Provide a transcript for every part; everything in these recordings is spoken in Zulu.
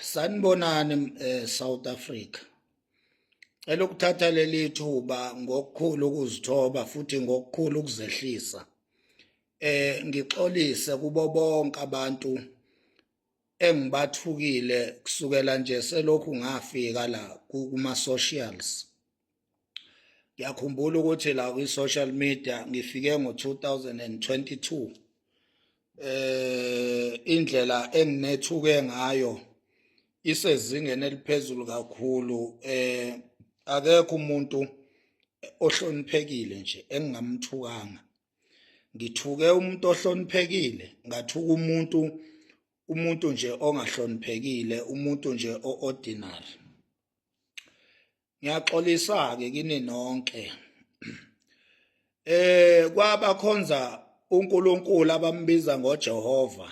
Sanibonani South Africa. Cela ukuthatha leli thuba ngokukhulu ukuzithoba futhi ngokukhulu ukuzehlisa. Ngixolise kubo bonke abantu engibathukile kusukela nje selokhu ngafika la kuma socials. Ngiyakhumbula ukuthi la kwi social media ngifike ngo 2022. Indlela enginethuke ngayo isezingeni eliphezulu kakhulu. Akekho umuntu ohloniphekile nje engingamthukanga. Ngithuke umuntu ohloniphekile, ngathuka umuntu nje ongahloniphekile, umuntu nje o-ordinary. Ngiyaxolisa ke kini nonke. Kwabakhonza uNkulunkulu abambiza ngoJehova,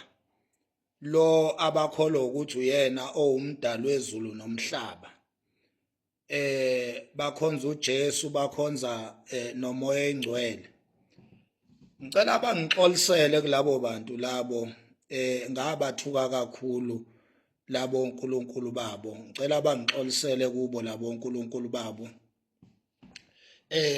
lo abakholwa ukuthi uyena owumdali wezulu nomhlaba. Bakhonza uJesu, bakhonza noMoya oNgcwele. Ngicela bangixolisele kulabo bantu labo ngabathuka kakhulu labo onkulunkulu babo. Ngicela bangixolisele kubo labo onkulunkulu babo.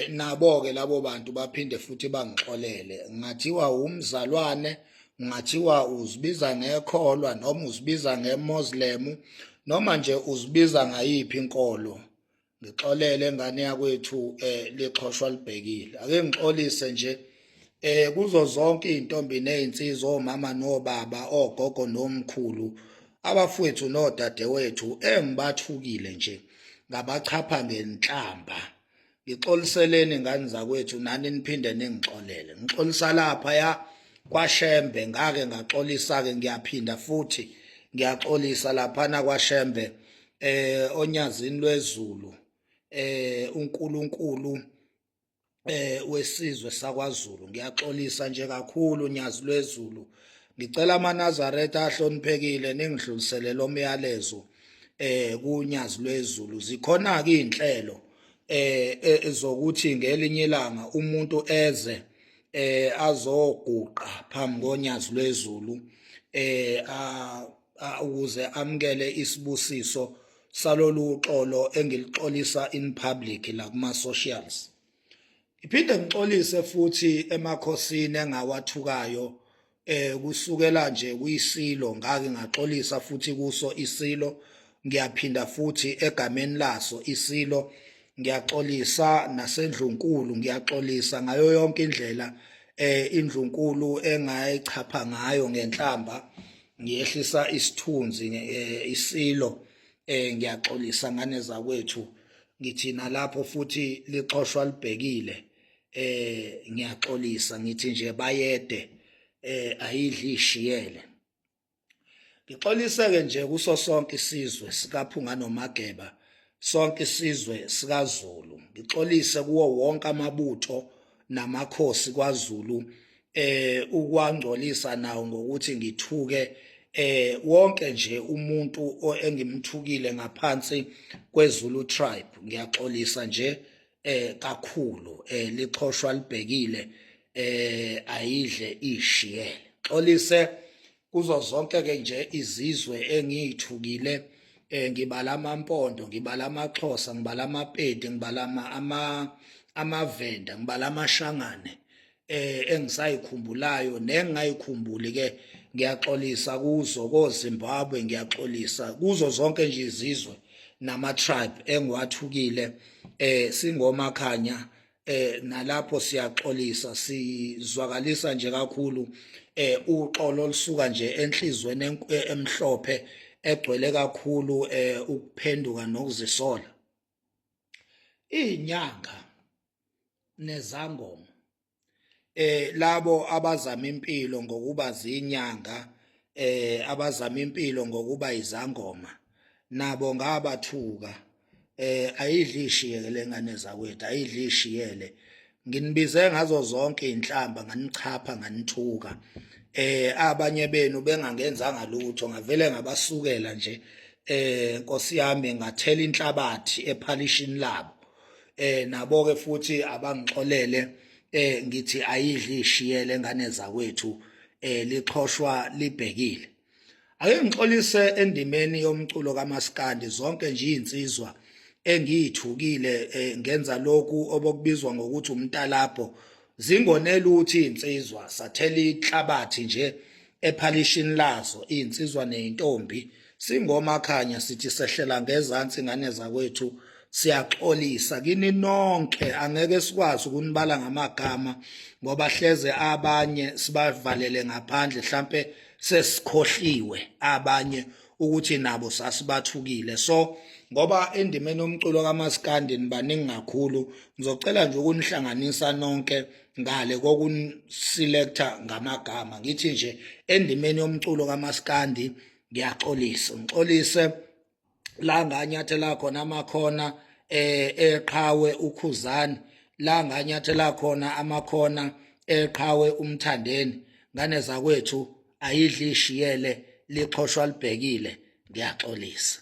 Nabo ke labo bantu baphinde futhi bangixolele. Ngathiwa umzalwane, ngathiwa uzibiza ngekholwa noma uzibiza ngeMoslem noma nje uzibiza ngayiphi inkolo, ngixolele ngane yakwethu. Lixhoshwa libhekile. Ake ngixolise nje kuzo zonke izintombi nezinsizwa, omama nobaba, ogogo nomkhulu, abafowethu nodadewethu engibathukile nje ngabachapha ngenhlamba. Ngixoliseleni ngane zakwethu, nani niphinde ningixolele. Ngixolisa lapha ya kwaShembe, ngake ngaxolisa ke, ngiyaphinda futhi ngiyaxolisa laphana kwaShembe oNyazini lweZulu, uNkulunkulu wesizwe sakwaZulu. Ngiyaxolisa nje kakhulu, Nyazi lweZulu. Ngicela amaNazaretha ahloniphekile ningidlulisele lo myalezo kuNyazi lweZulu. Zikhona ke inhlelo ezokuthi ngelinye ilanga umuntu eze azoguqa phambi koNyazi lweZulu ukuze amukele isibusiso salolu xolo engilixolisa in public la kuma socials. Ngiphinde ngixolise futhi emakhosini engawathukayo, kusukela nje kuyisilo, ngake ngaxolisa futhi kuso isilo. Ngiyaphinda futhi egameni laso isilo ngiyaxolisa, nasendlunkulu ngiyaxolisa ngayo yonke indlela indlunkulu engayichapha ngayo ngenhlamba, ngiyehlisa isithunzi isilo. Ngiyaxolisa ngane zakwethu. Ngithi nalapho futhi lixhoshwa libhekile. Ngiyaxolisa, ngithi nje bayede, ayidli ishiyele. Ngixoliseke nje kuso sonke isizwe sikaPhunga noMageba, sonke isizwe sikaZulu. Ngixolise kuwo wonke amabutho namakhosi kwaZulu ukwangcolisa nawo ngokuthi ngithuke wonke nje umuntu engimthukile ngaphansi kweZulu tribe. Ngiyaxolisa nje kakhulu. Lixhoshwa libhekile, ayidle ishiyele. Xolise kuzo zonke ke nje izizwe engiyithukile. Ngibala amaMpondo, ngibala amaXhosa, ngibala amaPedi, ngibala ama amaVenda, ngibala amaShangane engisayikhumbulayo nengingayikhumbuli ke. Ngiyaxolisa kuzo koZimbabwe, ngiyaxolisa kuzo zonke nje izizwe nama tribe engiwathukile. Singomakhanya nalapho siyaxolisa, sizwakalisa nje kakhulu uxolo olusuka nje enhlizweni emhlophe egcwele kakhulu ukuphenduka nokuzisola. Izinyanga nezangoma, labo abazama impilo ngokuba zinyanga, abazama impilo ngokuba izangoma, nabo ngabathuka. Ayidli ishiyele lengane zakwethu, ayidli ishiyele. Nginibize ngazo zonke inhlamba, nganichapha, nganithuka. Abanye benu bengangenzanga lutho, ngavele ngabasukela nje. Nkosi yami, ngathela inhlabathi ephalishini labo. Nabo ke futhi abangixolele. Ngithi ayidli ishiyele ngane zakwethu, lixhoshwa libhekile. Ake ngixolise endimeni yomculo kaMaskandi zonke nje izinsizwa engiyithukile eh, ngenza lokhu obokubizwa ngokuthi umtalabho zingonela ukuthi izinsizwa sathela ihlabathi nje ephalishini lazo izinsizwa nezintombi singomakhanya sithi sehlela ngezansi ngane zakwethu siyaxolisa kini nonke angeke sikwazi ukunibala ngamagama ngoba hleze abanye sibavalele ngaphandle hlampe sesikhohliwe abanye ukuthi nabo sasibathukile. So ngoba endimeni yomculo kaMaskandi nibaningi kakhulu, ngizocela nje ukunihlanganisa nonke ngale kokuniselector ngamagama. Ngithi nje endimeni yomculo kaMaskandi ngiyaxolisa, ngixolise la nganyathela khona amakhona eh eqhawe uKhuzani, la nganyathela khona amakhona eqhawe uMthandeni. Ngane zakwethu, ayidli ishiyele lixhoshwa libhekile. Ngiyaxolisa,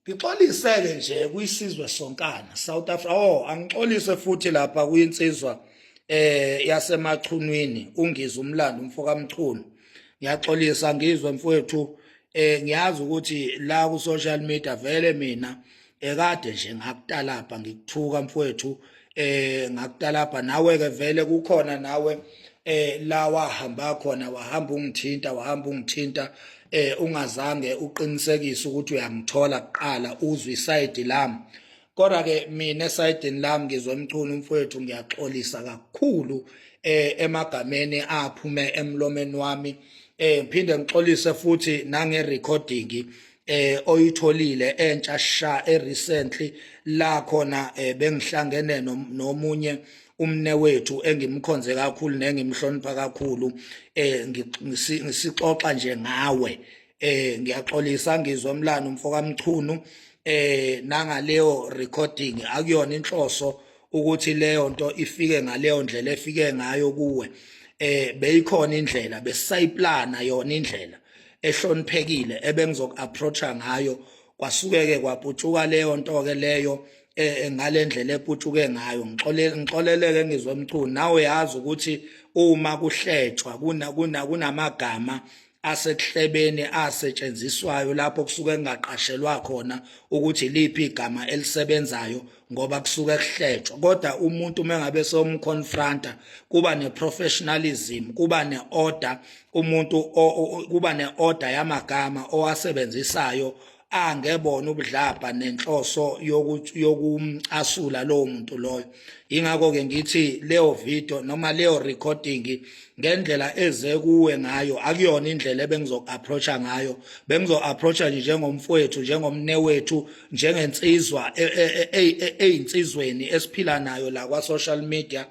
ngixoliseke nje kwisizwe sonkana South Africa. Oh, angixolise futhi lapha kuyinsizwa yaseMachunwini uNgizwe umlando umfoka Mchunu. Ngiyaxolisa ngizwe mfowethu. Ngiyazi ukuthi la ku social media vele mina ekade nje ngakutalapha ngikuthuka mfowethu, ngakutalapha nawe ke vele kukhona nawe la wahamba khona, wahamba ungithinta, wahamba ungithinta ungazange uqinisekise ukuthi uyangithola kuqala uzwe iside lami. Kodwa ke mina esayidini lami ngizwe Mchunu mfowethu, ngiyaxolisa kakhulu emagameni aphume emlomeni wami. Ngiphinde ngixolise futhi nange recording oyitholile entsha sha erecently la khona bengihlangene nomunye umne wethu engimkhonze kakhulu nengimhlonipha kakhulu, ngisixoxa nje ngawe. Ngiyaxolisa ngizwe mlando umfoka Mchunu nangaleyo recording. Akuyona inhloso ukuthi leyo nto ifike ngaleyo ndlela efike ngayo kuwe. Beyikhona indlela besisayiplana yona, indlela ehloniphekile ebengizoku-approacha ngayo, kwasuke-ke kwaputshuka leyo nto-ke leyo ngalendlela eputshuke ngayo. Ngixolele, ngixoleleke ngizwe Mchunu. Nawe yazi ukuthi uma kuhletshwa kuna kunamagama asekuhlebeni asetshenziswayo lapho kusuke kungaqashelwa khona ukuthi liphi igama elisebenzayo ngoba kusuke kuhletshwa. Kodwa umuntu uma ngabe somconfronta kuba neprofessionalism, kuba neorder, umuntu kuba neorder yamagama owasebenzisayo angebona ubudlabha nenhloso yokumcasula lowo muntu loyo. Ingakho ke ngithi leyo video noma leyo recording ngendlela eze kuwe ngayo akuyona indlela ebengizoku-approacha ngayo. Bengizo-approacha nje njengomfowethu, njengomnewethu, njengensizwa eyinsizweni esiphila nayo la kwa-social media,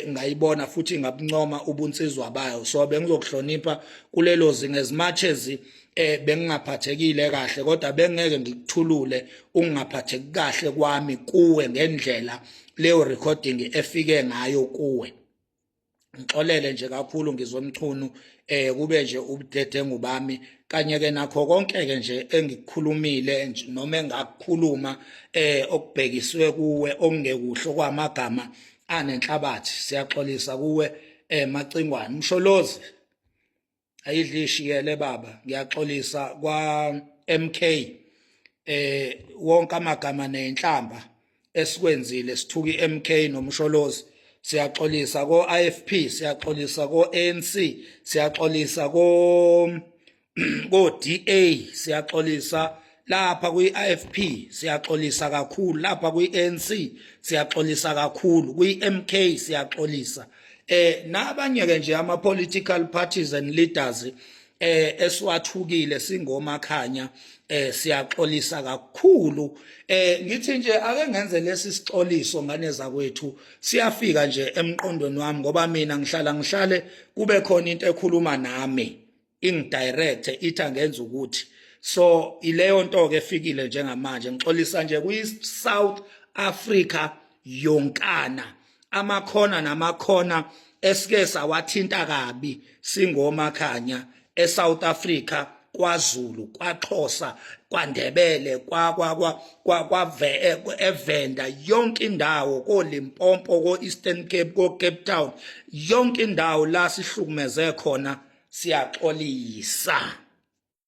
ngayibona futhi ngabuncoma ubunsizwa bayo. So bengizokuhlonipha kulelo zinga as much as bengingaphathekile kahle, kodwa bengeke ngikuthulule ungaphatheki kahle kwami kuwe ngendlela leyo recording efike ngayo kuwe. Ngixolele nje kakhulu ngizwe Mchunu, kube nje ubudedengu bami kanye ke nakho konke ke nje engikukhulumile noma engakukhuluma okubhekiswe kuwe okungekuhle kwamagama anenhlabathi. Siyaxolisa kuwe Macingwane Msholozi, ayidli ishiyele baba. Ngiyaxolisa kwa MK wonke amagama nenhlamba esikwenzile sithuka iMK noMsholozi. Siyaxolisa ko IFP, siyaxolisa ko ANC, siyaxolisa ko DA, siyaxolisa lapha kwi-IFP, siyaxolisa kakhulu lapha kwi-ANC, siyaxolisa kakhulu kwi-MK, siyaxolisa nabanye ke nje ama political parties and leaders esiwathukile singomakhanya, siyaxolisa kakhulu. Ngithi nje ake ngenze lesi sixoliso ngane zakwethu, siyafika nje emqondweni wami ngoba mina ngihlala ngihlale kube khona into ekhuluma nami ingidirect ithi angenza ukuthi. So ileyo nto ke efikile njengamanje. Ngixolisa nje kwi South Africa yonkana, amakhona namakhona esike sawathinta kabi singomakhanya eSouth Africa, kwaZulu, kwaXhosa, kwaNdebele, kwa kwa kwa kwa kwa eVenda, yonke indawo koLimpopo, ko-Eastern Cape, ko-Cape Town, yonke indawo la sihlukumeze khona, siyaxolisa.